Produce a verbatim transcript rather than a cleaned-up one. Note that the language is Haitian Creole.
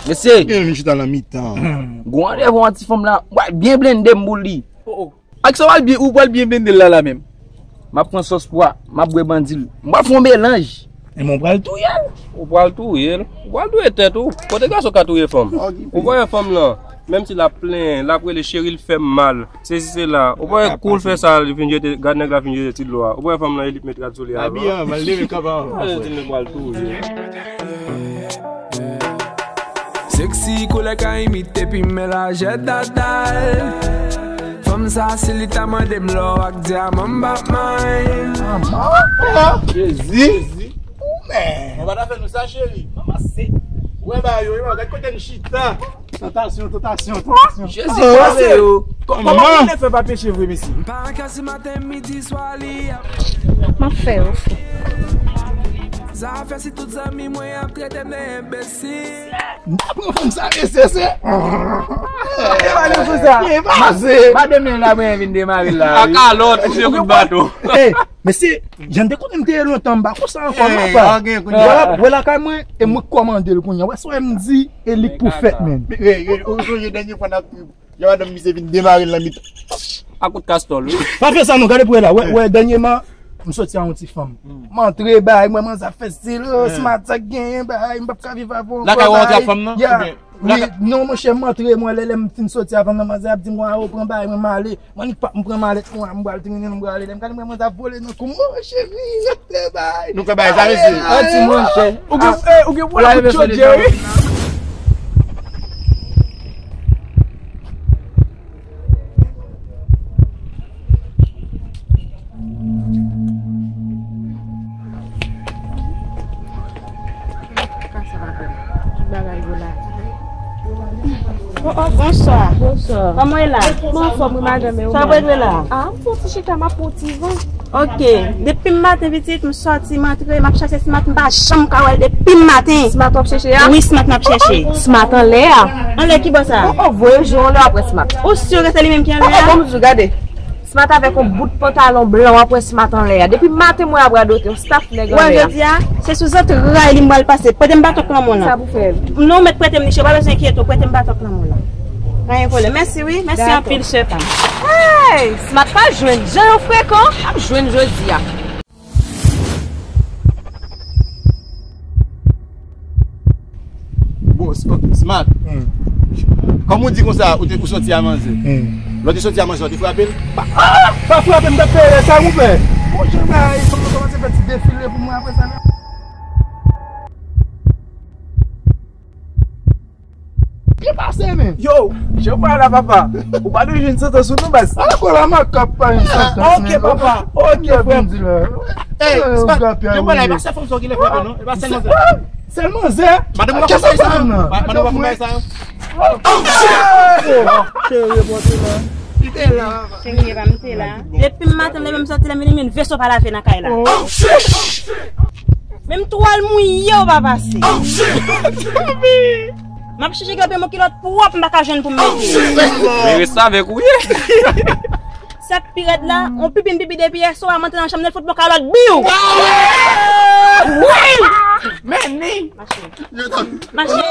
Mesye, gen vin chita nan mitan. Gwo randevou an ti fanm la, w pral byen blende m pou li. Oh, oh. Ak sa w pral byen, ou pral byen blende l la, la menm. M ap pran sòs pwa, m ap bwè bandil. M pral fè yon melanj. E mwen pral touye l. Ou pral touye l? Ou pral touye tèt ou. Kote gason ka touye fanm? Ou pa wè fanm lan, menm si l ap plenyen, l ap rele cheri, l fè m mal. Sesi sela. Ou pa wè kou l fè sa, li fin jete, gad nèg la fin jete ti dlo a. Ou pa wè fanm lan, li met rad sou li a. Abi an, mal leve kaba. Ou pa wè ti nèg pral touye. Sexy koulè ka imite pi men lajè dadal. Fanm sa si li ta mande m lò ak dyaman m p ap may. Jezi. Ou men. Ou pa ta fè nou sa, cheri. Manman se. Ou wè ba yo, yo, gad kote n chita. Tantasyon, tantasyon, tantasyon. Jezi pase yo. Kòman moun fè pa peche vre, mesye? M pa ka si maten, midi, swa li ap. M ap fè yo fou. Zafè si tout zanmi mwen ap trete m de enbesil. M pa pran fanm sa, mesye, se. E pa nou sou sa. E pa se. Madanm nan la mwen vin demare la. A kalòt, ou se kout bato. Mesye, jan m te konnen m te ye lontan, m pa konsa ankò, eh, papa. Wè la, wè lakay mwen, e mwen k kòmande l kounye a. Wè sa w wè m di, e li k pou fèt, men. Ou sonje dènye fwa n ap, jan madanm misye vin demare l nan mitan. A kout kastòl, wi. Pa fè sa non, gade pou wè la. Wè, wè, dènyèman, m soti a yon ti fanm. M antre, bay, mwen, manzè ap fè stil, oh, smart sa k genyen, bay, m p ap ka viv avè w. Lakay ou antre ak fanm nan? Oubyen? Non, monchè, m antre, mwen, lè, lè m fin soti avè m nan, manzè ap di m, "Wa, ou pran bagay mwen, m ale." Mwen, li pa, m pran malèt mwen, m pral trennen, m prale. Lè m gade, mwen, manzè ap vole nan kou m, "Oh, cheri, rete bay." Nou fè bagay sa, mesye. Anti, monchè. Ou gen, eh, ou gen pwoblèm pou tchotje, wi. Kisa sa va fè? Ki bagay yo la? Oh, oh, bonswa. Bonswa. Kòman w ye la? Mwen anfòm, wi, madanm, e ou menm? Sa w ap regle la? Ah, m soti chita, m ap pran ti van. Ok. Depi m maten, pitit, m sòti, m antre, m ap chache Smart, m pa janm ka wè l depi m maten. Smart w ap chèche a? Wi, Smart m ap chèche. Smart anlè a? Anlè ki bò sa? Oh, oh, voye je w anlè w ap wè Smart. Ou si se li menm ki anlè a? Oh, oh, bon, m di w, gade. Smart avèk yon bout pantalon blan, w ap wè Smart anlè a. Depi maten mwen ap radote, yon staff nèg anlè a. Wè, jodi a, se sou zantray li m pral pase. Prete m baton k lanmou lan. Sa pou fè? Non, mèt prete m li, chè, pa bezwen enkyete w, prete m baton k lanmou lan. Pa gen pwoblèm. Mèsi wi, mèsi anpil, chè pa m. Hey! Smart pa jwenn, jan yo frekan, ap jwenn jodi a. Bon, s-, ok, Smart. Hmm. Kòm ou di konsa, ou te, ou soti a manzè. Hmm. Lè w te soti a manzè, ou te frape l? Pa, ah! Pa frape m, m t ap peye sa, monchè. Bon, jan bagay, kòm nou kòmanse fè ti defile pou mwen apre sa la. Byen pase, men. Yo, jan w pale la, papa. Ou pa dwe jwenn santans ou non, baz. Ala kola makap pa yon santans, men. Ok, papa. Ok, frè m. Ey, Smart, jan w pale la, e pa sèl fanm sa w genlè frape, non. E pa sèl manzè. Sèl manzè? Madanm ou pa konn bagay sa yo? Madanm ou pa konn bagay sa yo? Oh, shit! Cheri, bon, te la. Li te la. Cheri, pa m te la. Depi m maten, lè m sòti la, m vin, men veso pa lave nan kay la. Oh, shit! Menm twal mouye yo pa pase. M ap chèche gade yon kilòt pwòp, m pa ka jwenn pou m mete. Men restavèk ou ye. Sa k pi rèd la, yon pipi m pipi depi yè swa, m antre nan chanm nan, l fout m yon kalòt, biw! Wi! Men ni! Mache. Mache.